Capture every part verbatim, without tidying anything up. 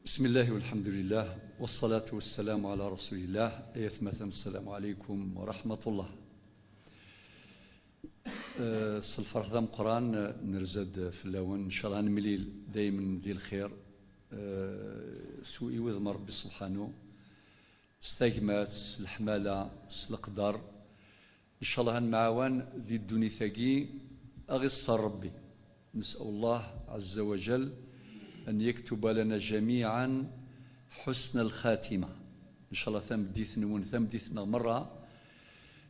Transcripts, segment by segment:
بسم الله والحمد لله والصلاة والسلام على رسول الله. Ay atmaten, السلام عليكم ورحمة الله. Eh, s lferḥ d ameqqran, eh, nerza-d fell-awen. Ncallah ad nemlil daymen di lxir, eh, s u-, i wudem n Rebbi subḥanu, s tagmat, s leḥmala, s leqder. Ncallah ad nemɛawan di ddunit-agi, a ɣ-iṣṣer Rebbi. نسأل الله عز وجل أن يكتب لنا جميعا حسن الخاتمة. Ncallah tameddit-nwen, tameddit-nneɣ merra,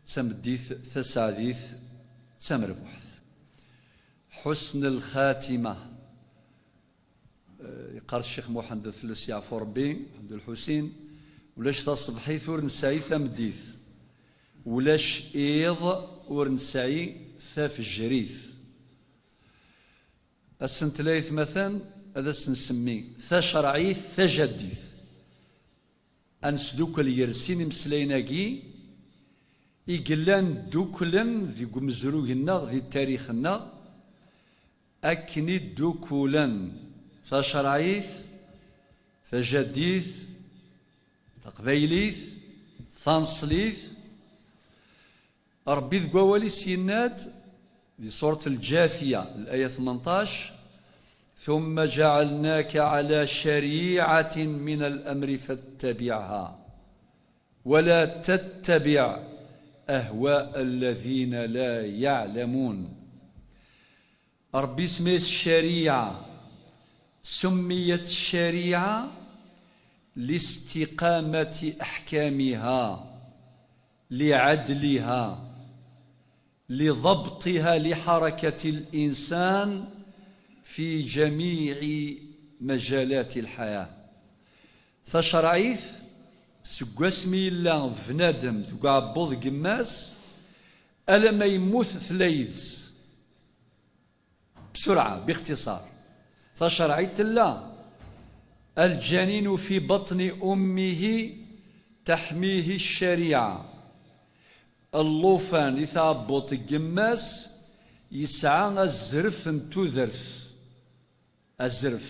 d tameddit taseɛdit, d tamerbuḥt. حسن الخاتمة. Eh, yeqqar Ccix Muḥend ad fell-as yeɛfu Rebbi, Muḥend Lḥusin, ulac taṣebḥit ur nesɛi tameddit, ulac iḍ ur nesɛi tafejrit. Ass n tlayt, matan, ad as-nsemmi tacerɛit tajaddit. Ad nesdukel gar sin imeslayen-agi i yellan dduklen deg umezrug-nneɣ, di tarix-nneɣ, akken i ddukulen tacerɛit, tajaddit, taqbaylit, taneṣlit. Rebbi deg wawal-is yenna-d di surat Lǧafiya, laya tmenṭac: ثم جعلناك على شريعة من الأمر فاتبعها ولا تتبع أهواء الذين لا يعلمون. Rebbi isemma-yas ccariɛa, سميت الشريعة لاستقامة أحكامها، لعدلها، لضبطها لحركة الإنسان في جميع مجالات الحياة. Tacerɛit, seg wasmi yella bnadem deg uɛebbuḍ n yemma-s, alamma yemmut tella yid-s. بسرعة، باختصار. Tacerɛit tella: الجنين في بطن أمه تحميه الشريعة. Llufan di tɛebbuḍt n yemma-s yesɛa azref n tudert. Azref,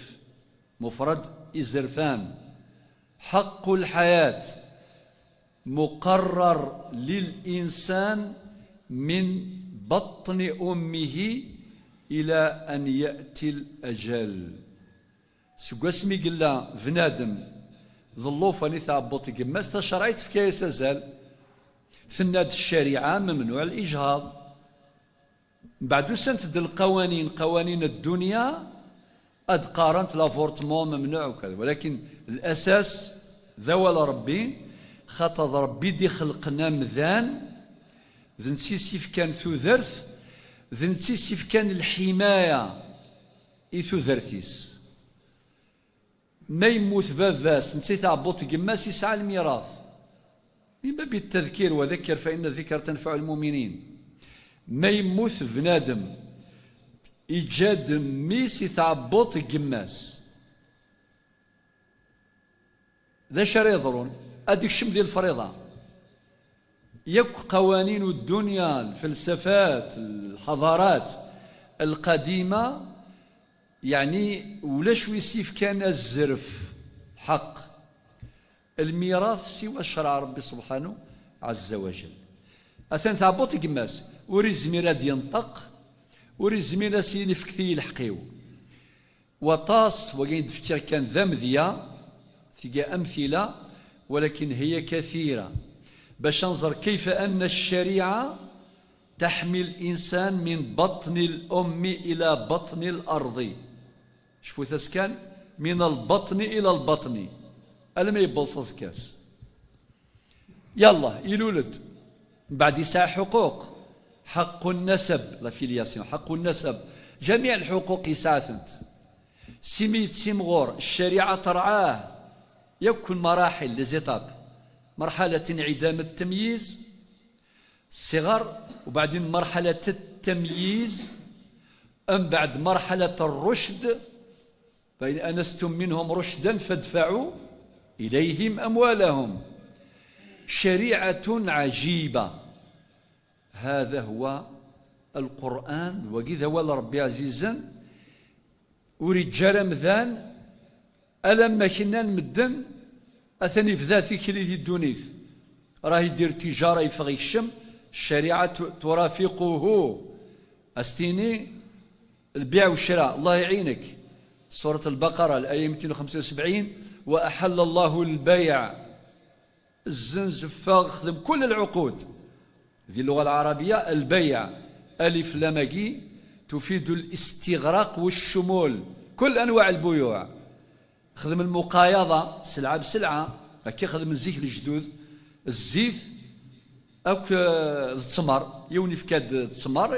mufrad, izerfan. حق الحياة مقرر للإنسان من بطن أمه إلى أن يأتي الأجل. Seg wasmi yella bnadem d llufan i tɛebbuḍt n yemma-s, tacerɛit tefka-yas azal. Tenna-d ccariɛa: ممنوع الإجهاض. Mbeɛd usant-d lqawanin, qawanin ddunya, ad qarent l'avortement ممنوع وكذا. ولكن الأساس d awal Rebbi, xaṭer d Rebbi i d-ixelqen amdan, d netta i s-ifkan tudert, d netta i s-ifkan lḥimaya i tudert-is. Ma yemmut baba-s, netta i tɛebbuḍt n yemma-s, yesɛa lmirat. من باب التذكير: وذكر فإن الذكرى تنفع المؤمنين. Ma yemmut bnadem, iǧǧa-d mmi-s i tɛebbuḍt n yemma-s. D acu ara yeḍrun? Ad ikcem di lefriḍa. Yakk qawanin n ddunya, lfelsafat, lḥadarat lqadima, yeɛni ulac wi s-yefkan azref, lḥeqq, lmirat, siwa ccreɛ Rebbi subḥanu ɛezza wa jell. Atan tɛebbuḍt n yemma-s, ur izmir ad yenṭeq, ur izmir ad s-yini: "Fket-iyi lḥeqq-iw." Waṭas, wagi i d-fkiɣ kan d amedya, tga amtila, ولكن هي كثيرة. Bac ad nẓer كيف أن الشريعة تحمي الإنسان من بطن الأم إلى بطن الأرض. Cfut-as kan, من البطن إلى البطن. Alma yewweḍ s aẓekka-s. Yallah, ilul-d. Mbeɛd yesɛa ḥuquq. حق النسب, la filiation, حق النسب. جميع الحقوق yesɛa-tent. Simi yettimɣur, ccariɛa terɛah. Yakk lmaraḥil, les étapes. مرحلة انعدام التمييز, الصغر, وبعدين مرحلة التمييز, أم بعد مرحلة الرشد، فإن آنستم منهم رشدا فادفعوا إليهم أموالهم. شريعة عجيبة. هذا هو القرآن, wagi d awal Rebbi ɛzizen, ur iǧǧa ara amdan Alamma kra n medden, atan yebda tikli di ddunit. Rah idir tijara, yeffeɣ yekcem, ccariɛa tu-, turafiquhu. As-tini, lbiɛ u ccra, Allah iɛinek. Surat al-Baqara, l'aya mitin u xemsa u sebɛin, wa aḥalla Allahu al-bayɛ. Zzenz, ffeɣ, xdem kull lɛuqud. Di lluɣa lɛarabiya, lbayɛ, alif lam-agi, tufidu listiɣraq waccumul, kull anwaɛ lbuyuɛ. Xdem lmuqayaḍa, sselɛa bsselɛa, akka xedmen zik lejdud, zzit akk, eh, d ttmer, yiwen ifka-d ttmer,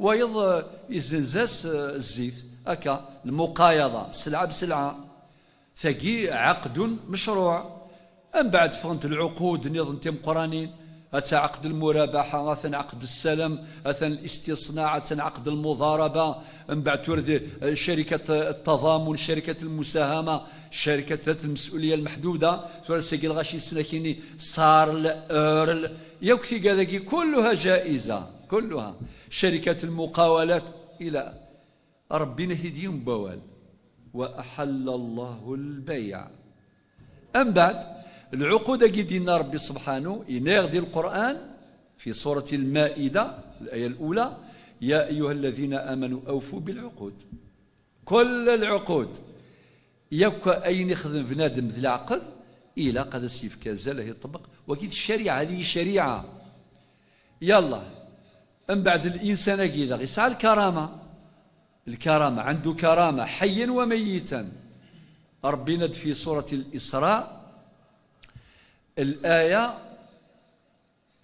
wayeḍ, eh, izzenz-as, eh, zzit, akka, lmuqayaḍa, sselɛa bsselɛa. Tagi ɛaqdun mecruɛ. Mbeɛd ffɣent lɛuqud nniḍen timeqqranin, atan ɛaqd lmurabaḥa, atan ɛaqd ssalam, atan listiṣnaɛ, atan ɛaqd lmuḍaraba, mbeɛd tura d, eh, carikat, eh, ttaḍamun, carikat lmusahama, carikat dat lmesulya lmeḥduda, tura sagi lɣaci snakini, sarl, url, yakk tigad-agi kulluha jaiza, kulluha, carikat lmuqawalat, ila. Ṛebbi yenna-t-id yiwen n wawal, wa aḥalla Allahu lbayɛ. Mbeɛd, lɛuqud-agi d-yenna Ṛebbi subḥanu, yenna-yaɣ di Lqur'an, fi surati Lmaida, l'aya l'ula, ya ayyuha alladhina amanu awfu bilɛuqud. Kull lɛuqud, yakk ayen ixdem bnadem d leɛqed, ilaq ad as-yefk azal, ad iṭebbeq. Wagi d ccariɛa, hadihi ccariɛa. Yallah, mbeɛd linsan-agi daɣ, yesɛa lkarama. Lkarama, عنده كرامة، حيا وميتا. Ṛebbi yenna-d fi surat Lisra, l'aya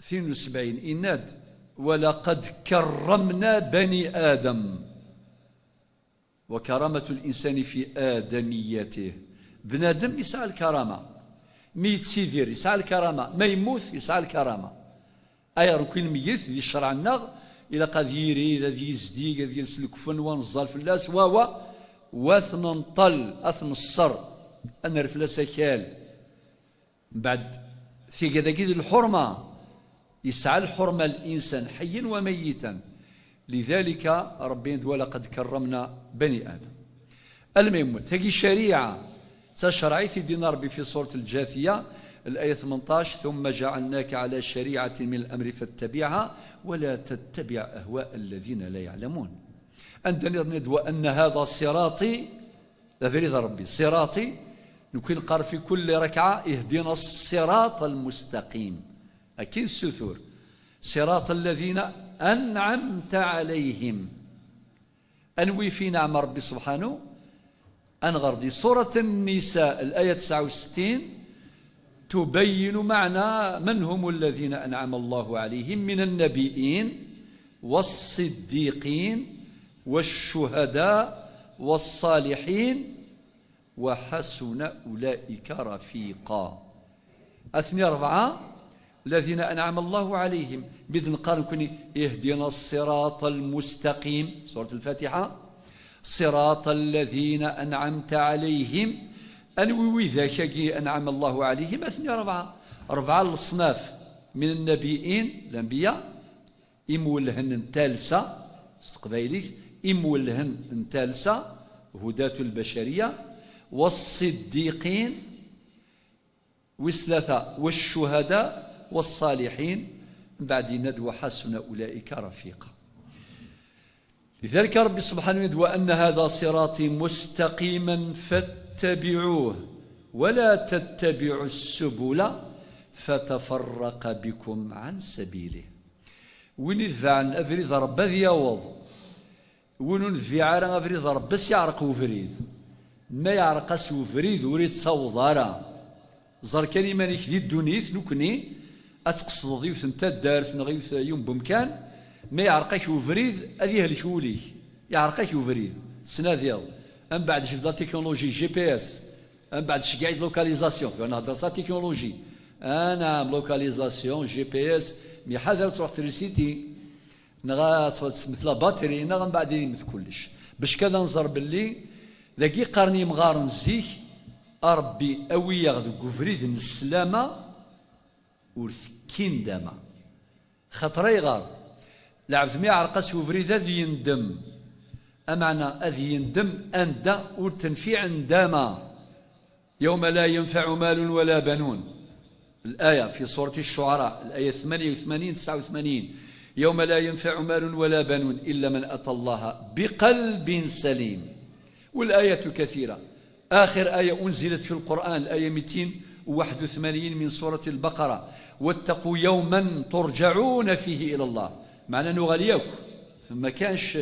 tnin u sebɛin, yenna-d, ولقد كرمنا بني آدم. وكرامة الإنسان في آدميته. Bnadem yesɛa lkarama. Mi yettidir, yesɛa lkarama. Ma yemmut, yesɛa lkarama. Ayɣer, nekkni lmeyyet, di ccṛeɛ-nneɣ, ilaq ad yirid, ad yizdig, ad yels lekfen, wa neẓẓal fell-as, wa, wa, wa ad t-nenṭel, ad t-neṣṣer, ad nerr fell-as akal. Mbeɛd, tigad-agi d lḥurma, yesɛa lḥurma linsan, ḥeyyan wa mayyitan. Lidalika, Ṛebbi yenna-d, ولقد كرمنا بني آدم. Alma yemmut, tagi ccariɛa, d tacerɛit i d-yenna Ṛebbi fi surat Lǧathiya, l'aya tmenṭac, ثم جعلناك على شريعة من الأمر فاتبعها ولا تتبع أهواء الذين لا يعلمون. Anda nniḍen yenna-d, وأن هذا صراطي, d abrid n Ṛebbi, صراطي, nekkni neqqar fi kulli rakɛa, اهدنا الصراط المستقيم. Akken nessutur, صراط الذين أنعمت عليهم. Anwi fi neɛma Ṛebbi subḥanu? Ad nɣer di surat Nnisa, l'aya tesɛa u settin, تبين معنى من هم الذين أنعم الله عليهم من النبيين والصديقين والشهداء والصالحين وحسن أولئك رفيقا. Atni rebɛa, الذين أنعم الله عليهم. Mi d-neqqar nekkni, اهدنا الصراط المستقيم, surat Lfatiḥa, صراط الذين أنعمت عليهم. Anwi widak-agi أنعم الله عليهم? Atni rebɛa. Rebɛa leṣnaf من النبيين, الأنبياء, imwellhen n talsa, s teqbaylit, imwellhen n talsa, هداة البشرية, والصديقين, wis tlata, والشهداء والصالحين, mbeɛd yenna-d, وحسن أولئك رفيقا. Lidalika Ṛebbi subḥanu yenna-d, وأن هذا صراطي مستقيما فاتبعوه ولا تتبعوا السبل فتفرق بكم عن سبيله. Win itebɛen abrid n Ṛebbi ad yaweḍ. Win ur netbiɛ ara abrid n Ṛebbi, ad s-yeɛreq ubrid. Ma yeɛreq-as ubrid, ur yettaweḍ ara. Ẓer kan iman-ik di ddunit, nekkni, ad tqesdeḍ yiwet n taddart neɣ yiwet, yiwen n wemkan, ma yeɛreq-ak ubrid, ad yehlek wul-ik. Yeɛreq-ak ubrid, tettnadiḍ. Mbeɛd jbed la technologie, G P S. Mbeɛd ceggeɛ-it localisation, tura nehder s la technologie. Anɛam, localisation, G P S, mi ḥader ad truḥ trisiti, neɣ ad tesmet la batterie, neɣ mbeɛd ad yemmet kullec. Becka ad nẓer belli dagi qqaren yimɣaren zik, a Ṛebbi, awi-yaɣ deg ubrid n sslama, ur tekki ndama. Xaṭer ayɣer? Lɛebd mi iɛreq-as ubrid ad yendem. Ameɛna ad yendem anda ur tenfiɛ ndama. يوم لا ينفع مال ولا بنون. الآية في سورة الشعراء، الآية ثمانية وثمانين، تسعة وثمانين: يوم لا ينفع مال ولا بنون إلا من أتى الله بقلب سليم. والآية كثيرة. آخر آية أنزلت في القرآن، الآية ميتين وواحد وثمانين من سورة البقرة: واتقوا يوما ترجعون فيه إلى الله. معنى نغال ياك، ما كانش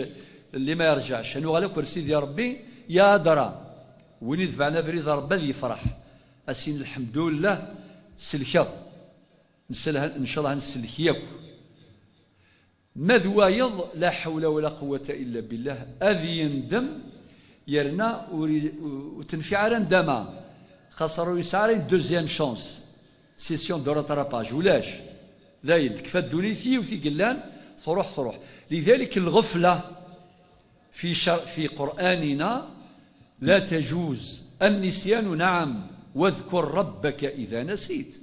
اللي ما يرجعش، نغال ياك سيدي ربي يا درا. وين يدفعنا بريد ربي يفرح. أسين الحمد لله سلكغ. نسلها، إن شاء الله نسلك ياك. ما ذوايض لا حول ولا قوة إلا بالله. أذ يندم يرنا وري-، وتنفي على ندما. خاصة يسعى دوزيام شانس. سيسيون دو راتراباج ولاش. دايد كفى الدنيا فيه وثي قلان. تروح، تروح. لذلك الغفلة في شر-، في قرآننا لا تجوز. النسيان نعم، واذكر ربك إذا نسيت.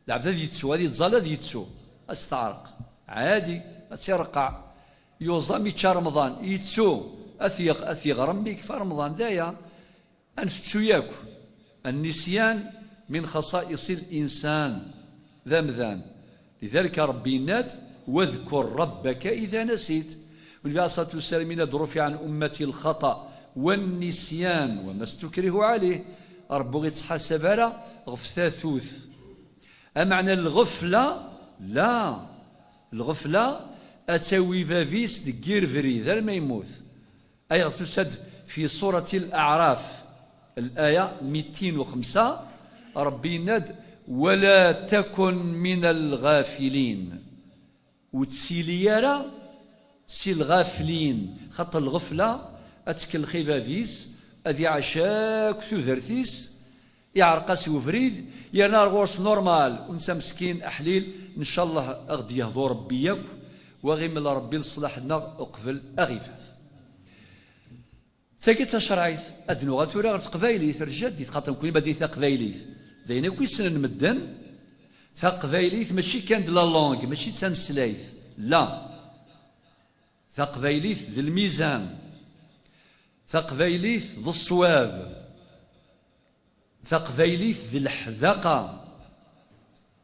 العبد هذا يتسو، هذه الزالة هذه يتسو. أستعرق. عادي. أتيرقع. يوزام يتشا رمضان. يتسو. أثيغ، أثيغ رمي كفى رمضان. دايا. أنفتسو ياك. النسيان من خصائص الإنسان. ذا مذان. لذلك ربي يناد: واذكر ربك إذا نسيت. والنبي عليه الصلاة والسلام يناد: رفع عن أمتي الخطأ والنسيان وما استكرهوا عليه. ربو غيتحاسب على غفتاثوث. أمعنى الغفلة؟ لا. الغفلة أتاوي بابيس دقير بريد ما يموت. أي تسد في سورة الأعراف، الآية ميتين وخمسة، ربي يناد: "ولا تكن من الغافلين". وتسيلي يارا سي الغافلين، خاطر الغفلة أتكل خبابيس، أذي عشاك تذرتيس، يعرق-اس وبريد، يرنا غورس نورمال، ونسى مسكين أحليل، إن شاء الله أغدي يهضو ربي ياك، وغيمل ربي لصلاحنا أقبل أغيفات. تاكي تشرعيت، أدنو غاتورا غير تقبايليت، رجال دي تقاطم كل ما دي تقبايليت. داين كوي سنن مدن، تقبايليت ماشي كان د la langue، ماشي تمسلايت، لا. تقبايليت د الميزان، تقبايليت د الصواب، تقبايليت د الحذاقة،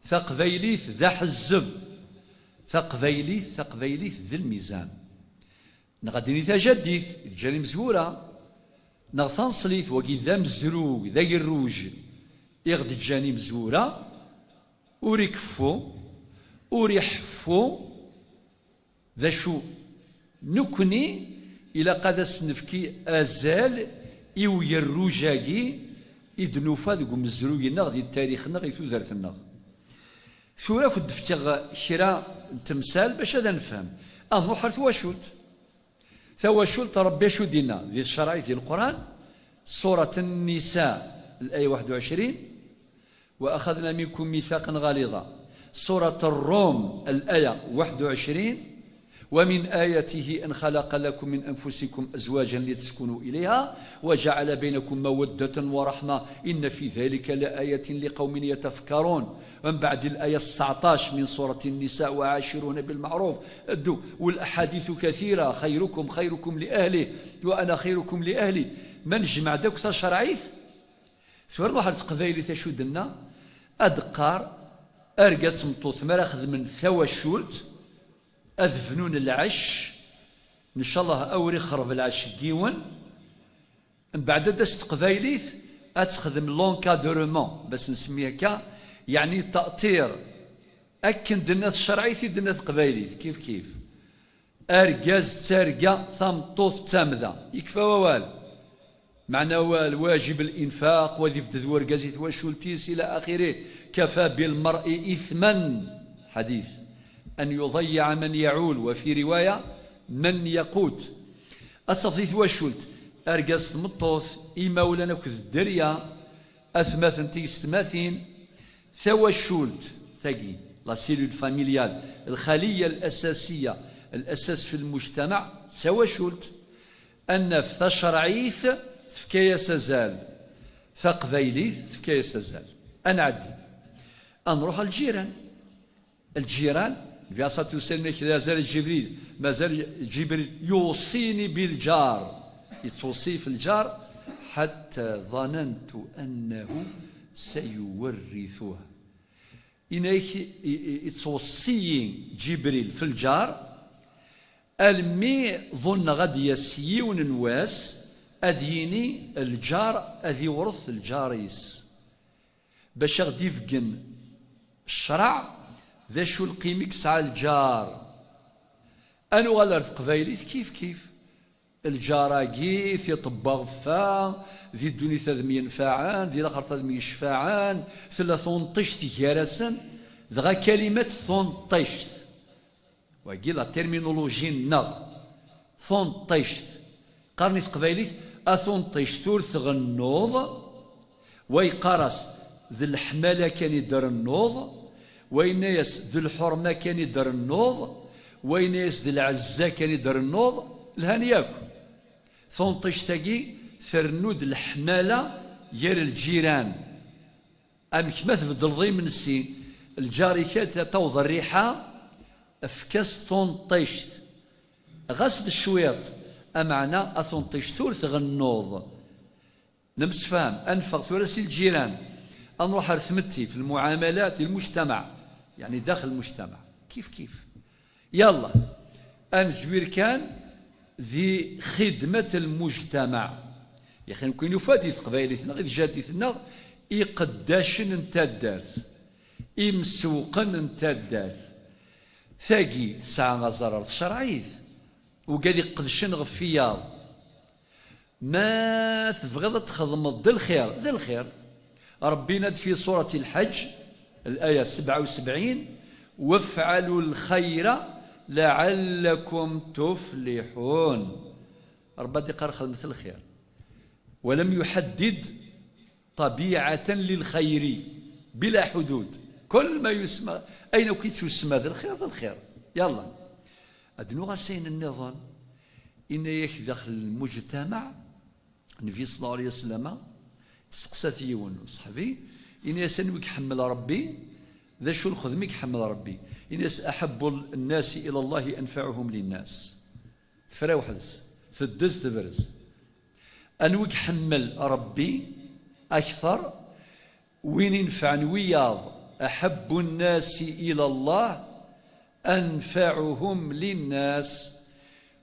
تقبايليت د أحزب، تقبايليت، تقبايليت د الميزان. نغديني تجديد، الجاني مزورة، نغ تنصليت وقي ذا مزروق، ذا يروج، إغد الجاني مزورة، وريكفو، وريحفو، ذا شو نكني إلا قد سنفكي أزال إو يروجاقي إدنوفا ذو مزروق نغ ذي التاريخ نغ إتو ذرث نغ. ثورة كنت فكغ كرا تمثال باش هذا نفهم. أه، نروح لثواشولت. ثواشولت ربي شو دينا ذي الشرع ذي القرآن، سورة النساء الآية واحد وعشرين: "وأخذنا منكم ميثاقا غليظا". سورة الروم الآية واحد وعشرين: "ومن آياته أن خلق لكم من أنفسكم أزواجا لتسكنوا إليها وجعل بينكم مودة ورحمة إن في ذلك لآية لقوم يتفكرون". ومن بعد الآية تسعطاش من سورة النساء: "وعاشروهن بالمعروف". الدو-، والأحاديث كثيرة: "خيركم خيركم لأهله وأنا خيركم لأهلي". ما نجمع داك تشرعيت. ثورة واحد القبايلي تشودنا أدقار أرقى تمطوط مرا خدمن ثواشولت، أذبنون العش، إن شاء الله أوري خرب العش جيون. من بعد داس تقبايليت أتخدم l'encadrement، بس نسميها كا، يعني التأطير. أكن دنا الشرعيت دنا تقبايليت، كيف كيف. أرقاز تارقا، ثمطوط تامدا. يكفى ووال. معنى وال-، واجب الإنفاق، وذي فدد ورقاز يتواشولتيس إلى آخره. "كفى بالمرء إثما". حديث. "أن يضيع من يعول"، وفي رواية: "من يقوت". أتصفي تواشولت. أرقاز تمطوط، إما ولا نكذ الدريا، أثماثن تيستماثين، ثواشولت، ثقي، la cellule familiale، الخلية الأساسية، الأساس في المجتمع، ثواشولت. أن في تشرعيث تفكايا سزال، ثقبايليث تفكايا سزال. أنعدي. أنروح الجيران. الجيران، النبي عليه الصلاة والسلام كذا زال جبريل، ما زال جبريل يوصيني بالجار، يتوصي في الجار، حتى ظننت أنه سيورثها. Yenna-yak, i, i, ittweṣṣi-yi Ǧibril f lǧar, almi ḍunneɣ ad d-yas yiwen n wass, ad yini lǧar ad iwret lǧar-is. Bac a ɣ-d-ibeggen ccreɛ d acu lqima i yesɛa lǧar. Ad nuɣal ar teqbaylit kif kif. Lǧar-agi, tiṭebba ɣef-a, di ddunit ad myenfaɛen, di laxert ad myecfaɛen, tella tunṭict gar-asen, dɣa kalimat tunṭict. Wagi la terminologie-nneɣ. Tunṭict. Qqaren i teqbaylit, a tunṭict ur tɣennuḍ, wa yeqqar-as d leḥmala kan i d-rennuḍ, wa yenna-yas d lḥurma kan i d-rennuḍ, wa yenna-yas d lɛezza kan i d-rennuḍ, lhan yakk. Tunṭict-agi trennu-d leḥmala gar lǧiran. Amek ma tbeddleḍ imensi, lǧar-ik ad taweḍ rriḥa, efk-as tunṭict. Ɣas d cwiṭ, ameɛna a tunṭict ur tɣennuḍ. Nemsefham, ad neffeɣ tura si lǧiran, ad nruḥ ar tmetti, fi lmuɛamalat, di lmujtamaɛ, yeɛni daxel lmujtamaɛ, kif kif. Yalla, ad nezwir kan di xidmat lmujtamaɛ. Yaxi nekni nufa di teqbaylit-nneɣ, i tjaddit-nneɣ, iqeddacen n taddart, imsewqen n taddart. Tagi tesɛa aẓarar tcerɛit, ugad iqedcen ɣef wiyaḍ. Ma tebɣiḍ ad txedmeḍ d lxir, d lxir. Ṛebbi yenna-d fi surat Lḥeǧǧ, laya sebɛa u sebɛin, وافعلوا الخير لعلكم تفلحون. Ṛebbi ad iqqar xedmet lxir. ولم يحدد طبيعة للخير بلا حدود. كل ما يسمى، ayen akk i tusma d lxir, d lxir. Yalla. Ad nuɣal s ayen nniḍen. Yenna-yak daxel lmujtamaɛ, Nnbi صلى الله عليه وسلم, isteqsa-t yiwen n uṣeḥbi, yenna-yas: "Anwa i iḥemmel Ṛebbi? D acu lxedma i iḥemmel Ṛebbi?" Yenna-yas: "أحب الناس إلى الله أنفعهم للناس." Tefra weḥd-s, teddez tebrez. Anwa i iḥemmel Ṛebbi akteṛ? Win inefɛen wiyaḍ. أحب الناس إلى الله أنفعهم للناس.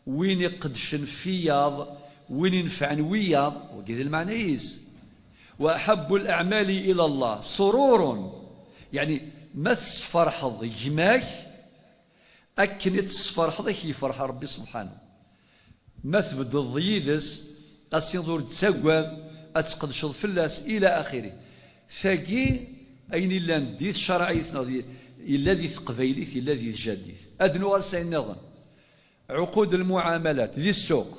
Win iqedcen f wiyaḍ, win inefɛen wiyaḍ, wagi d lmeɛna-is. وأحب الأعمال إلى الله سرور. Yeɛni, ma tesferḥeḍ gma-k, akken i tesferḥeḍ, ad k-yefreḥ Ṛebbi subḥanahu. Ma tbeddeḍ yid-s, ad s-tiniḍ ur d-ttagad, ad tqedceḍ fell-as, ila axiri. Tagi, ayen illan di tcerɛit, neɣ di, yella di teqbaylit, yella di tjaddit. Ad nuɣal s ayen nniḍen. Ɛuqud lmuɛamalat, di ssuq,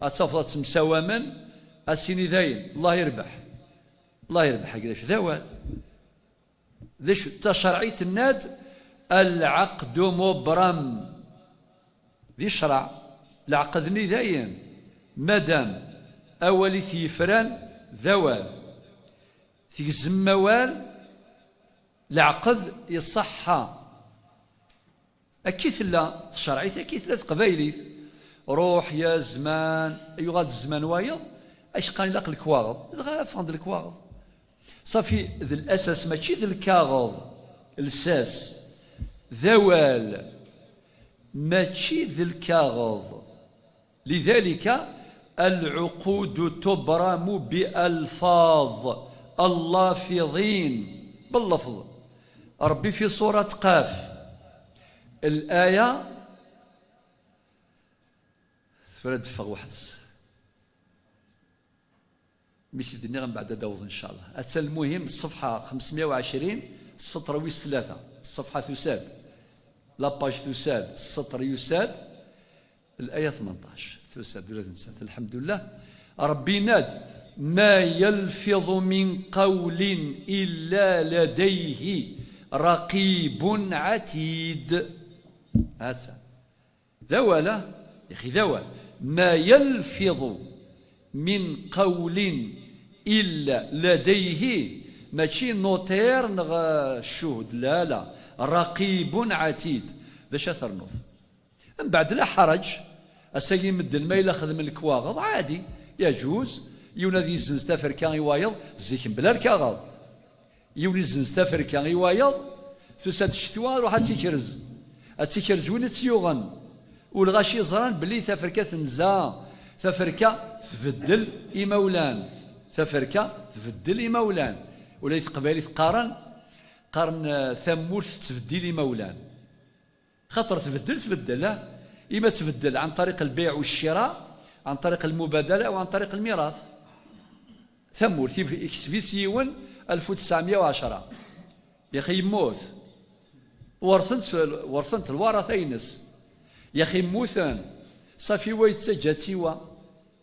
ad tafeḍ ad ttemsawamen, ad s-ini dayen, Allah irbeḥ. Allah irbeḥ, agi d acu? D awal. D acu? Tacerɛit tenna-d: "العقد مبرم." Di ccreɛ, leɛqed-nni dayen. Madam awal i t-yefran, d awal. Tgezmem awal, leɛqed iṣeḥḥa. Akka i tella tcerɛit, akka i tella teqbaylit. Ruḥ ya zman, yuɣal-d zman wayeḍ, ak-qqaren ilaq lekwaɣeḍ, dɣa ffɣen-d lekwaɣeḍ. Safi, d lasas, mačči d lkaɣeḍ, lsas, d awal, mačči d lkaɣeḍ. لذلك العقود تبرم بألفاظ اللافظين، باللفظ. ربي في سورة قاف، الآية، ثورة دفغ وحدس. Mi s-d-nniɣ mbeɛd ad d-awḍen, ncallah. Atta lmuhim, ṣṣefḥa xemsmya u ɛecrin, sseṭr wis tlata. Ṣṣefḥa tusa-d, la page tusa-d, sseṭr yusa-d, laya tmenṭac tusa-d ula d nettat. Lḥemdullah. Ṛebbi yenna-d: "ما يلفظ من قول إلا لديه رقيب عتيد". Atta. D awal, ah? Yaxi d awal. "ما يلفظ من قول إلا لديه", mačči notaire neɣ, eh, ccuhud, la, la. "رقيب عتيد". D acu ad ternuḍ? Mbeɛd, la ḥaraǧ, ass-agi medden ma yella xedmen lekwaɣeḍ, ɛadi, yaǧuz, Yiwen ad yezzenz taferka i wayeḍ, zik mebla lkaɣeḍ. Yiwen yezzenz taferka i wayeḍ, tusa-d ccetwa, ruḥ ad tt-ikrez. Ad tt-ikrez win i tt-yuɣen. U lɣaci ẓran belli taferka tenza, taferka tbeddel imawlan. Taferka tbeddel imawlan. Ula i teqbaylit qqaren, qqaren, eh, tamurt tettbeddil imawlan. Xaṭer tbeddel, tbeddel, ah. Ima tbeddel عن طريق البيع والشراء، عن طريق المبادلة، أو عن طريق الميراث. Tamurt, yif-, yekseb-itt yiwen ألف وتسعمية وعشرة. Yaxi yemmut. Werten-t, werten-t lwarata-ines. Yaxi mmuten. Safi wa yettaǧǧa-tt i wa.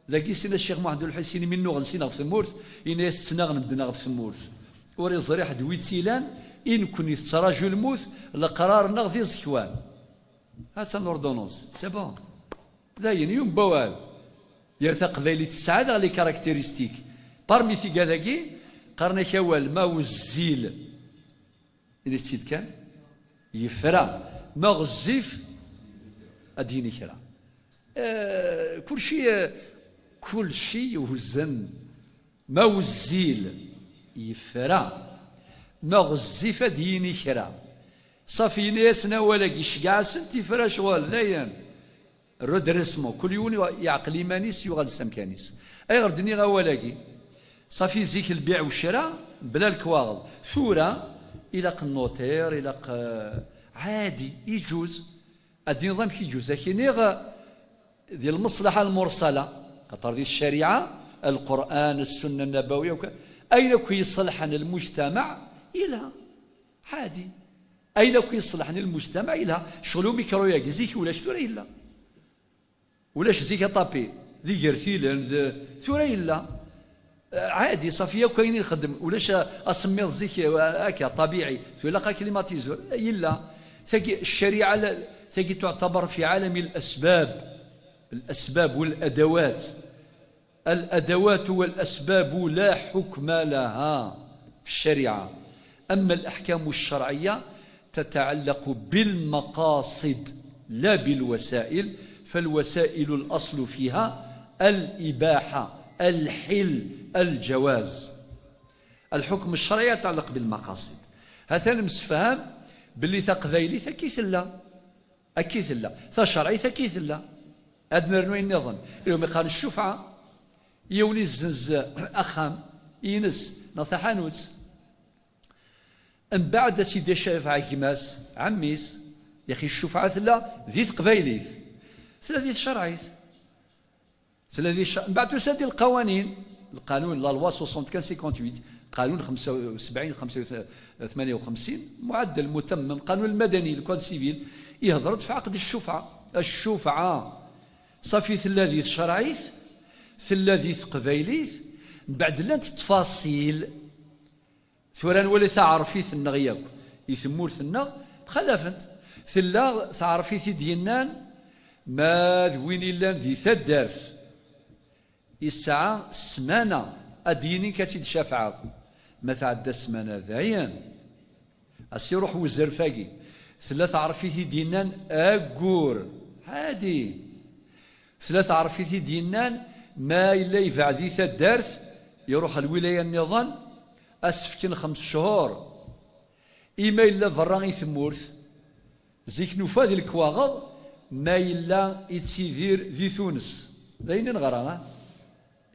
Dagi sin Ccix Muḥend Ulḥusin mi nnuɣen sin ɣef tmurt, yenna-yas ttnaɣen medden ɣef tmurt. Ur iẓri ḥedd wi tt-ilan, i nekkni tettraǧu lmut, leqrar-nneɣ d iẓekwan. Ha-tt-an l'ordonnance, c'est bon. Dayen, yum bawal. Yer taqbaylit tesɛa daɣ les caractéristiques. Parmi tigad-agi, qqaren-ak awal ma wezzil, ini-tt-id kan, yefra. Ma ɣezzif, ad d-yini kra. Eh, kulci, eh, kulci yewzen. Ma wezzil, yefra. Ma ɣezzif, ad d-yini kra. Safi, yenna-yasen awal-agi, iceggeɛ-asen tifra ccɣel, dayen. Redressement, kul yiwen yeɛqel iman-is, yuɣal s amkan-is. Ayɣer d-nniɣ awal-agi? Safi zik lbiɛ u ccra, bla lekwaɣeḍ. Tura, ilaq notaire, ilaq, eh, ɛadi, iǧuz. Ad d-tiniḍ amek iǧuz. Ad k-iniɣ, eh, di lmeṣlaḥa lmursala, xaṭer di ccariɛa, Lqur'an, Ssunna Nnabawiya, akk-, ayen akk iṣelḥen lmujtamaɛ, yelha. Ɛadi. Ayen akk iṣelḥen i lmujtamaɛ yelha. Ccɣel umikru-yagi, zik ulac, tura yella. Ulac zik aṭapi, d igertilen, d, tura yella. Eh, ɛadi, safi akk ayen i nxeddem. Ulac a-, asemmiḍ zik, eh, akka, ṭabiɛi. Tura ilaq aklimatiseur, yella. Tagi, ccariɛa, la, tagi tuɛtabar fi ɛalami l-asbab. L-asbab wal-adawat. الأدوات والأسباب لا حكم لها في الشريعة. أما الأحكام الشرعية تتعلق بالمقاصد لا بالوسائل، فالوسائل الأصل فيها الإباحة، الحل، الجواز. الحكم الشرعي يتعلق بالمقاصد. هذا المسفهم باللي تقبيلي ثكي ثلا. Akka i tella. Tacerɛit akka i tella. Ad nernu ayen nniḍen. Ilhum iqqaren ccufɛa, yiwen izzenz axxam ines neɣ taḥanut. Mbeɛd ad tt-id-icafeɛ gma-s, ɛemmi-s, yaxi ccufɛa tella di teqbaylit. Tella di tcerɛit. Tella di cca-, mbeɛd tusa-d i lqawanin, lqanun, la loi soixante-quinze cinquante-huit, qanun xemsa u sebɛin, xemsa u tmanya u xemsin, muɛaddel mutammem, qanun lmadani, le code civil, ihder-d f ɛaqd ccufɛa. Ccufɛa, safi tella di tcerɛit, tella di teqbaylit, mbeɛd llant ttfaṣil. Tura nwali taɛerfit-nneɣ yakk i tmurt-nneɣ mxalafent. Tella taɛerfit i d-yennan ma d win illan di taddart isɛa ssmana, ad d-yini nekk ad tt-id-cafɛeɣ. Ma tɛedda ssmana dayen, as iruḥ wezref-agi. Tella taɛerfit i d-yennan aggur, ɛadi. Tella taɛerfit i d-yennan ma yella yebɛed i taddart, iruḥ lwilaya nniḍen, ad s-fken xems cchur. I ma yella berra i tmurt, zik nufa di lekwaɣeḍ ma yella ittidir di Tunes. D ayen i neɣra, ah?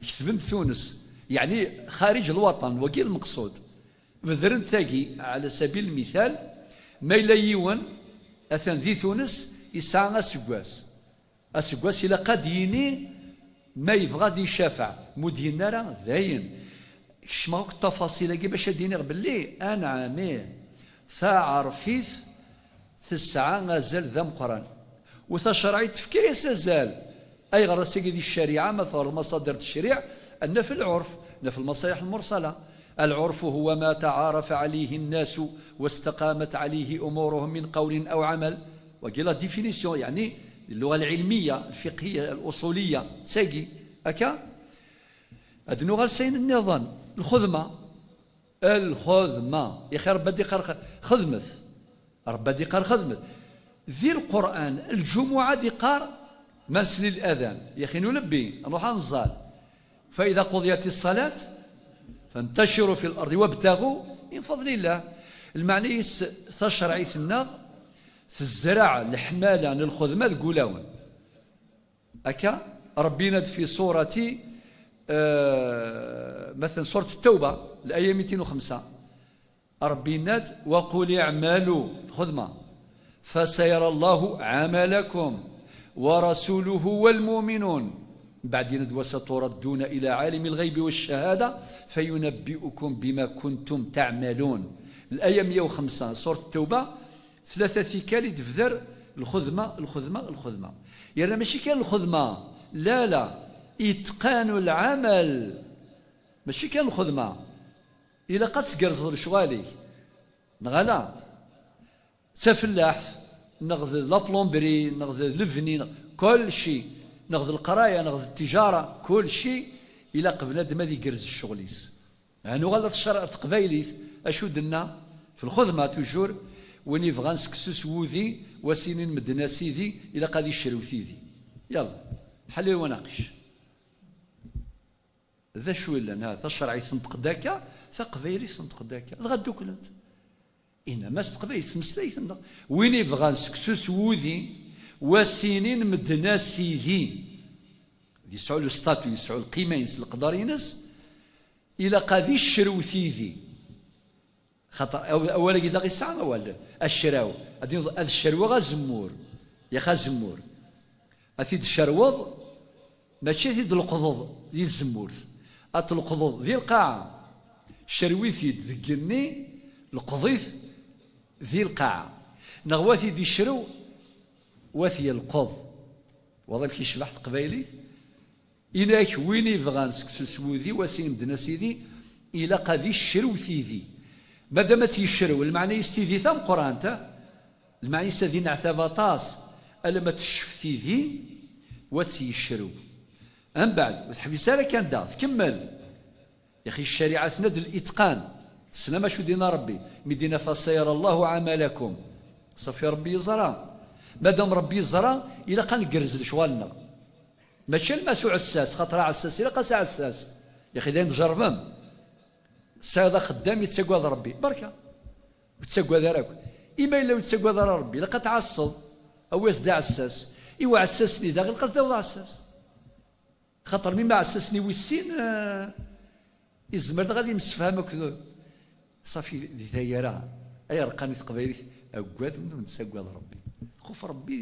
Ketben-d Tunes, yeɛni xariǧ lwaṭan, wagi lmeqṣud. Bedren tagi, ɛla sabil lmital, ma yella yiwen atan di Tunes, yesɛa aseggas. Aseggas ilaq ad d-yini ma yebɣa ad icafeɛ, ma ur d-yenni ara, dayen. Kecmeɣ akk ṭṭafaṣil-agi bac ad d-iniɣ belli, anɛam, ih, taɛerfit tesɛa azal d ameqqran. U tacerɛit tefka-yas azal. Ayɣer ass-agi di ccariɛa, ma teɣreḍ maṣadir n teccriɛ, ad naf lɛurf, naf lmaṣayeḥ lmursala. العرف هو ما تعارف عليه الناس واستقامت عليه أمورهم من قول أو عمل. Wagi la définition, يعني, اللغة العلمية، الفقهية، الأصولية, d tagi. Akka? Ad nuɣal s ayen nniḍen. Lxedma. Lxedma. Yaxi Rebbi ad iqqar x-, xedmet. Rebbi ad iqqar xedmet. Di Lqur'an, lǧumuɛa ad iqqar ma nsel i ladan. Yaxi nulebbi, nruḥ ad nẓal. فإذا قضيت الصلاة فانتشروا في الأرض وابتغوا من فضل الله. Lmeɛna-is, tacerɛit-nneɣ tezreɛ leḥmala n lxedma deg wulawen. Akka, Ṛebbi yenna-d fi surati, eh, matalan, surat Ttawba, laya mitin u xemsa. Ṛebbi yenna-d: وقل اعملوا, lxedma, فسيرى الله عملكم ورسوله والمؤمنون. Mbeɛd yenna-d: وستردون إلى عالم الغيب والشهادة فينبئكم بما كنتم تعملون. Laya meyya u xemsa, surat Ttawba, tlata tikkal i d-tebder lxedma, lxedma, lxedma. Yerna mačči kan lxedma, la, la, إتقان العمل. Mačči kan lxedma. Ilaq ad tgerrzeḍ lecɣal-ik, neɣ ala? D tafellaḥt, neɣ d la plomberie, neɣ d lebni, neɣ kulci, neɣ d leqraya, neɣ d ttijara, kulci ilaq bnadem ad igerrez ccɣel-is. Ad nuɣal ɣer tecra-, ɣer teqbaylit, acu d-tenna? Fi lxedma, toujours, win ibɣan seksu s wudi, wa s-inin medden a sidi, ilaq ad icrew tidi. Yalla, ḥlil wa naqec. D acu yellan? Ha, tacerɛit tenṭeq-d akka, taqbaylit tenṭeq-d akka, dɣa dduklent. Inama s teqbaylit, tmeslayt-nneɣ. Win ibɣan seksu s wudi, wa s-inin medden a sidi. Yesɛu le statut, yesɛu lqima-ines, leqder-ines, ilaq ad icrew tidi. Xaṭer aw-, awal-agi daɣ yesɛa awal, acraw. Ad d-, ad cerweɣ azemmur. Yax azemmur. Ad t-id-cerweḍ, mačči ad t-id-leqḍeḍ di tzemmurt. Ad t-leqḍeḍ di lqaɛa. Cerwi-t-id deg igenni, leqḍ-it di lqaɛa. Neɣ wa t-id-icrew, wa t-yelqeḍ. Waḍ amek yecbeḥ teqbaylit? Inak win ibɣan seksu s wudi, wa s-inin medden a sidi, ilaq ad icrew tidi. Madam ad tt-yecrew, lmeɛna-is tidi tameqqrant, ah? Lmeɛna-is ad ineɛtab aṭas, alamma teccef tidi, wa tt-yecrew. Mbeɛd, ur teḥbis ara kan da, tkemmel. Yaxi ccariɛa tenna-d الإتقان. Teslam acu d-yenna Ṛebbi? Mi d-yenna: فسيرى الله عملكم. Ṣafi, Ṛebbi yeẓra. Madam Ṛebbi yeẓra, ilaq ad ngerrez lecɣal-nneɣ. Mačči alamma s uɛessas, xaṭer aɛessas ilaq-as aɛessas. Yaxi d ayen tjerrbem. Tesɛiḍ axeddam yettagad Ṛebbi, berka. Ur ttagad ara akk. I ma yella ur yettagad ara Ṛebbi, ilaq ad tɛasseḍ. Awi-as-d aɛessas. I uɛessas-nni daɣ, ilaq ad s-d-tawiḍ aɛessas. Xaṭer mi ma ɛessas-nni wis sin, eh, izmer daɣ ad imsefham akked, ṣafi, di taggara, ay reqqan i teqbaylit, aggad win ur nettagad Ṛebbi. Xuf Ṛebbi,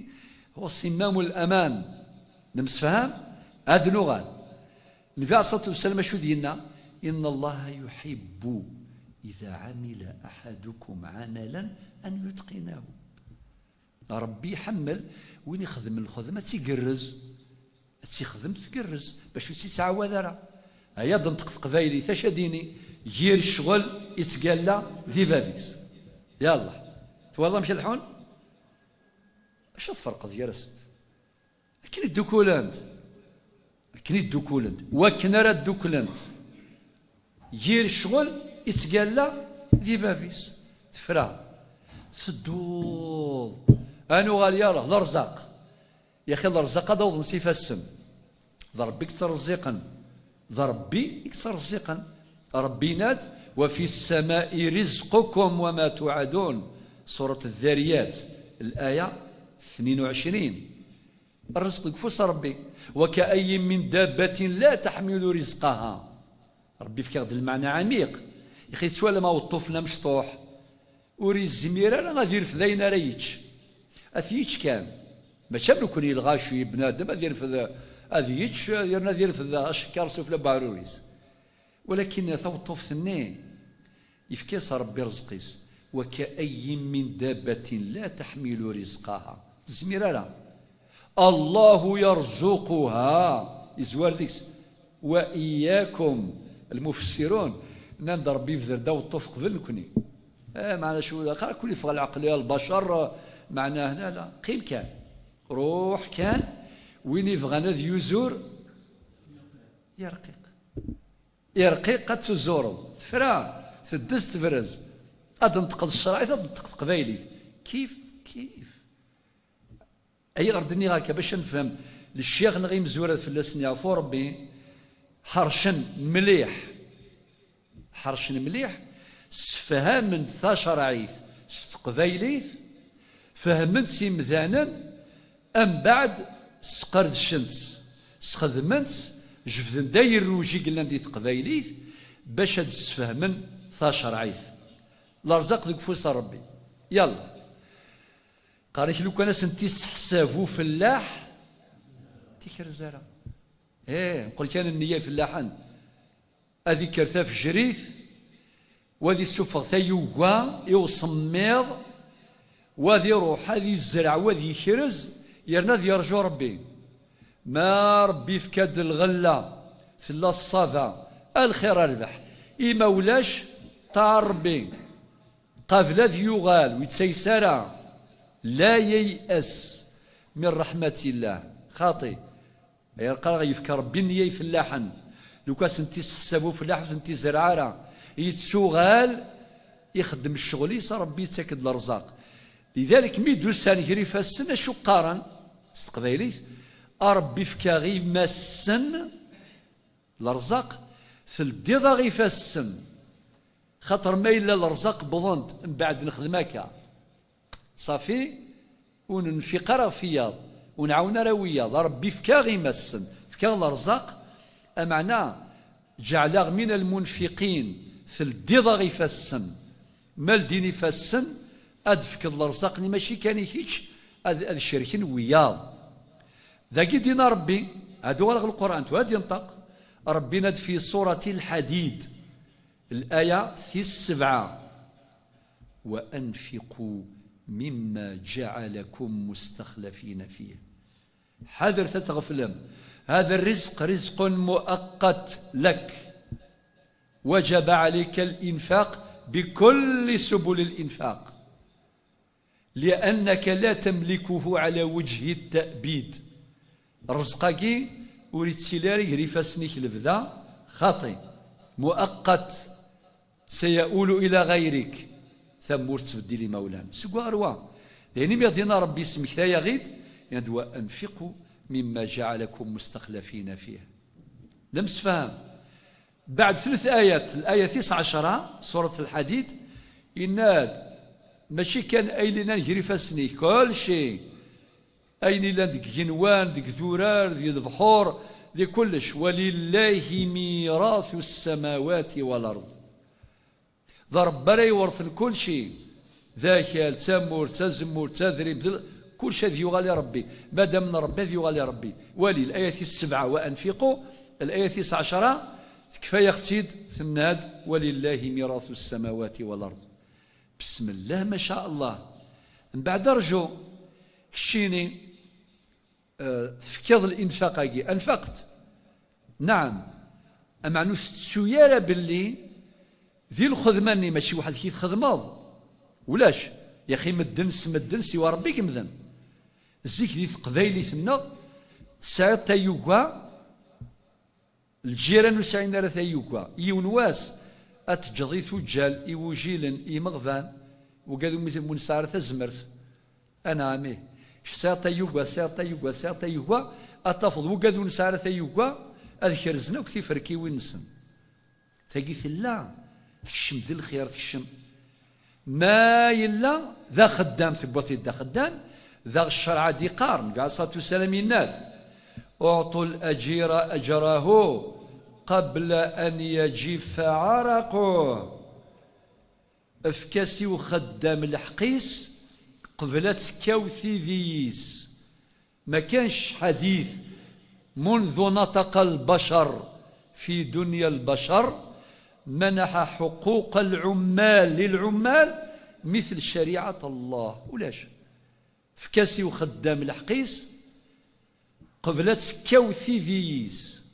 هو صمام الأمان. Nemsefham, ad nuɣal. Nnbi ɛalayhi ṣṣalatu wassalam acu d-yenna? إن الله يحب إذا عمل أحدكم عملا أن يتقنه. Ṛebbi iḥemmel win ixedmen lxedma ad tt-igerrez, ad tt-ixdem tgerrez, bac ur tt-ittɛawad ara. Aya d-tenṭeq teqbaylit, acu ad d-tini? Yir ccɣel ittgalla di bab-is. Yallah. Twalaḍ amek ad ḥun? Acu tferqeḍ gar-asent? Akken i ddukulent. Akken i ddukulent. Wakken ara dduklent. Yir ccɣel ittgalla di bab-is. Tefra. Tedduḍ. Ad nuɣal yara, d arẓaq. Yaxi d arẓaq ad awḍen s ifassen. D Ṛebbi i yettreẓẓiqen. D Ṛebbi i yettreẓẓiqen. Ṛebbi yenna-d: وفي السماء رزقكم وما توعدون. Surat Ddhariyat, laya tnin u ɛecrin. Rrezq deg ufus n Ṛebbi. وكأين من دابة لا تحمل رزقها. Ṛebbi yefka-ɣ-d lmeɛna ɛmiq. Ixi tettwalam aweṭṭuf-nni amecṭuḥ. Ur yezmir ara ad irfed ayen ara yečč. Ad t-yečč kan. Mačči am nekkni lɣaci, bnadem ad irfed, ad yečč, yerna ad irfed acekkar sufella n uɛrur-is. Walakin taweṭṭuft-nni, yefka-yas Ṛebbi rrezq-is. وكأين من دابة لا تحمل رزقها. Tezmir ara. الله يرزقها. Yezwar deg-s. وإياكم. Lmufessirun nnan-d Ṛebbi yebder-d aweṭṭuf qbel nekni. Eh, meɛna acu, aql-aken yeffeɣ leɛqel ya lbacer, meɛna hna la. Qqim kan. Ruḥ kan. Win ibɣan ad yuzur, yerqiq. Irqiq ad tuzureḍ, tefra, teddez tebrez. Ad d-tenṭeqeḍ ccṛeɛ-it, ad d-tenṭeq teqbaylit. Kif, kif. Ayɣer d-nniɣ akka? Bac ad nefhem lecyax-nneɣ imezwura fell-asen yeɛfu Ṛebbi. Ḥercen mliḥ, ḥercen mliḥ, sefhamen-d tacerɛit s teqbaylit, fehmen-tt imdanen, ambeɛd sqerdcen-tt, sxedmen-tt, jebden-d ayerruj i yellan di teqbaylit bac ad d-sfehmen tacerɛit. Lerzaq deg ufus n Ṛebbi. Yalla. Qqaren-ak lukan ad sent-isseḥsab ufellaḥ, tikerz ara. Eh, nqul kan nniya ifellaḥen. Ad ikker tafejrit, wa ad isuffeɣ tayuga i usemmiḍ, wa ad iruḥ ad izreɛ, wa ad yekrez, yerna ad yerju Ṛebbi. Ma Ṛebbi yefka-d lɣella, tella ṣṣaba, a lxir a rrbeḥ. I ma ulac, ṭaɛa Ṛebbi. Qabel ad yuɣal, ur yettayes ara. La yey'as min raḥmatillah. Xaṭi. Ay qqareɣ yefka Ṛebbi nniya i fellaḥen. Lukan ad sent-isseḥsab ufellaḥ ur tent-izerreɛ ara. Yettuɣal, ixeddem ccɣel-is, Ṛebbi yettak-d leṛzaq. Lidalik, mi d-usan gar ifassen, acu qqaren s teqbaylit? A Ṛebbi, fek-aɣ imassen leṛzaq, teldiḍ-aɣ ifassen. Xaṭer ma yella leṛzaq wwḍen-d, mbeɛd nexdem akka. Ṣafi, ur nenfiq ara ɣef wiyaḍ, ur nɛawen ara wiyaḍ. A Ṛebbi, fek-aɣ imassen, fek-aɣ leṛzaq, ameɛna, ǧeɛl-aɣ min almunfiqin, teldiḍ-aɣ ifassen. Ma ldin ifassen, ad d-tefkeḍ leṛzaq-nni mačči kan i kečč, ad, ad cerken wiyaḍ. Dagi d-yenna Ṛebbi, ad uɣaleɣ ɣer Lqur'an, tura ad yenṭeq. Ṛebbi yenna-d fi surati Lḥadid, الآية tis sebɛa: وأنفقوا مما جعلكم مستخلفين فيه. Ḥadret ad tɣeflem. هذا الرزق رزق مؤقت لك. وجب عليك الإنفاق بكل سبل الإنفاق. لأنك لا تملكه على وجه التأبيد. Ṛṛezq-agi ur yettili ara gar ifassen-ik lebda, xaṭi. مؤقت. سيؤول إلى غيرك. Tamurt tettbeddil imawlan. Seg wa ɣer wa. D ayen imi ɣ-d-yenna Ṛebbi, yesmektay-aɣ-id, yenna-d: وأنفقوا مما جعلكم مستخلفين فيه. Nemsefham. Beɛd tlet ayat, الآية tis ɛecra, surat Lḥadid, yenna-d, mačči kan ayen yellan gar ifassen-ik, kulci, ayen yellan deg igenwan, deg idurar, di lebḥur, di kullec. ولله ميراث السماوات والأرض. D Ṛebbi ara iweṛten kulci. D akal, d tamurt, d tazemmurt, d tadrimt, d l-, kulci ad yuɣal i Ṛebbi. Madam n Ṛebbi, ad yuɣal i Ṛebbi. Wali, الآية tis sebɛa, وأنفقوا, الآية tis ɛecra, tekfa-yaɣ-tt-id, tenna-d: ولله ميراث السماوات والأرض. بسم الله ما شاء الله. Mbeɛd rju, keččini, eh, tefkiḍ linfaq-agi, أنفقت. Naɛam. Ameɛna ur tettu ara belli di lxedma-nni mačči weḥd-k i txedmeḍ. Ulac. Yaxi medden s medden siwa Ṛebbi i yemden. Zik di teqbaylit-nneɣ tesɛiḍ tayuga, lǧiran ur sɛin ara tayuga. Yiwen wass ad teǧǧeḍ i tuǧǧal, i wujilen, i imeɣban, wigad umi, umi nesɛa ara tazmert. Anɛam, ih. Tesɛiḍ tayuga, tesɛiḍ tayuga, tesɛiḍ tayuga, ad tafeḍ wigad ur nesɛi ara tayuga, ad kerzen akk tiferkiwin-nsen. Tagi tella, tekcem di lxir, tekcem. Ma yella d axeddam, tewwiḍ-t-id d axeddam, daɣ ccreɛ ad iqqar, Nnbi ɛalayhi ṣṣalatu wassalam yenna-d: أعطوا الأجير أجره قبل أن يجف عرقه. Efk-as i uxeddam lḥeqq-is qbel ad tekkaw tidi-is. Ma kanc ḥadit منذ نطق البشر في دنيا البشر منح حقوق العمال للعمال مثل شريعة الله. Ulac. Efk-as i uxeddam lḥeqq-is qbel ad tekkaw tidi-is.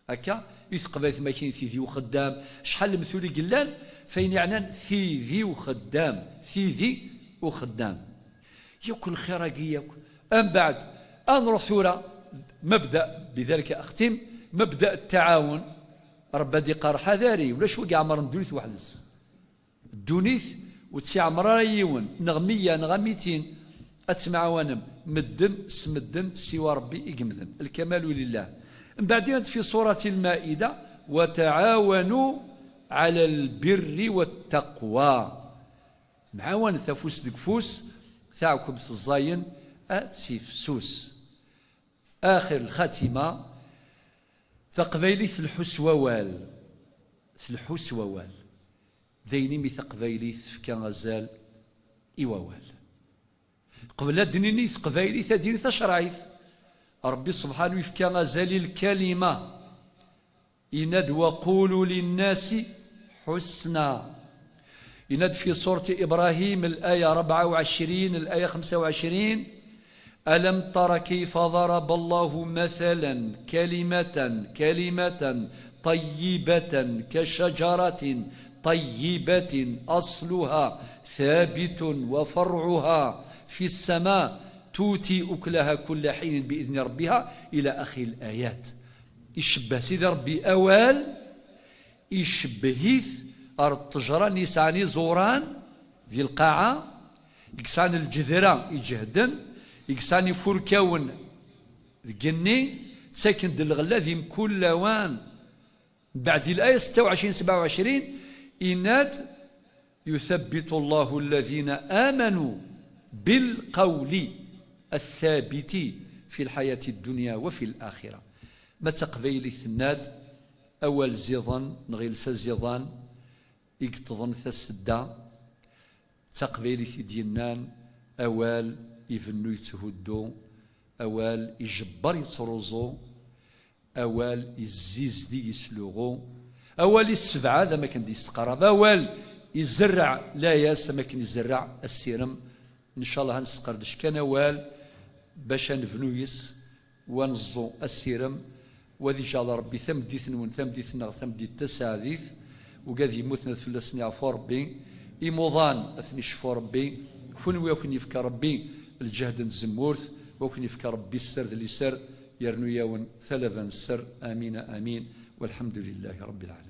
Akka i teqbayt makin tidi uxeddam, acḥal lemtul i yellan, f ayen yeɛnan tidi uxeddam, tidi uxeddam. Yakk lxir-agi yakk. Ambeɛd, ad nruḥ tura, mebda, bidalika axtim, mebda ttaɛawun, Ṛebbi ad iqqar ḥadari, ulac wi iɛemren ddunit weḥd-s. Ddunit ur tt-iɛemmer ara yiwen, neɣ meyya, neɣ amitin, ad temɛawanem, medden s medden, siwa Ṛebbi i yemden. Lkamalu lillah. Mbeɛd yenna-d fi surat al-Maida: "Wa taɛawanu ɛala al-birri wa ttaqwa." Mɛawanet afus deg ufus, taɛkemt ẓẓayen ad tifsus. Axir lxatima, taqbaylit telḥu s wawal. Telḥu s wawal. D ayen imi taqbaylit tefka azal i wawal. Qbel ad d-nini teqbaylit, ad d-nini tacerɛit. Ṛebbi subḥanu yefka azal i lkalima. Yenna-d: "Wa qulu linnasi ḥusna." Yenna-d fi surat Ibrahim, laya rebɛa u ɛecrin, laya xemsa u ɛecrin: "Alam tara kayfa daraba Allahu mathalan kalimatan, kalimatan tayyibatan kashajaratin tayyibatin asluha thabitun wa far'uha fi ssama tu'ti ukulaha kulla hinin bi idni rabbiha", ila axir layat. Icebbeh Sidi Rebbi awal, icebbeh-it ar ṭṭejra-nni yesɛan iẓuran di lqaɛa, i yesɛan lǧedra iǧehden, i yesɛan ifurkawen deg igenni, ttaken-d lɣella di mkul lawan. Mbeɛd di laya setta u ɛecrin, sebɛa u ɛecrin, yenna-d: "Yuthabbitu Allahu alladhina amanu bil qawli athabiti fi lḥayati dunya wa fi laxira." Ma d taqbaylit tenna-d: "Awal ziḍen neɣ ilsa ziḍen i yeṭṭḍen tasedda." D taqbaylit i d-yennan: "Awal ibennu yetthuddu, awal ijebber yettruẓu, awal izzizdig yesluɣu, awal issebɛad am akken d-yesseqrab, awal izerreɛ layas am akken izerreɛ assirem." Ncallah ad nesqerdec kan awal bac ad nebnu yes-s, wa neẓẓu assirem, wa ad iǧɛel Rebbi tameddit-nwen, tameddit-nneɣ, tameddit taseɛdit. Wigad yemmuten ad fell-asen yeɛfu Rebbi, imuḍan ad ten-icfu Rebbi, kunwi ad ken-yefk Rebbi lǧehd n tzemmurt, wa ad ken-yefk Rebbi sser d liser, yernu-yawen talaba n sser. Amin, amin, walḥemdu lillahi Rebbi lɛalamin.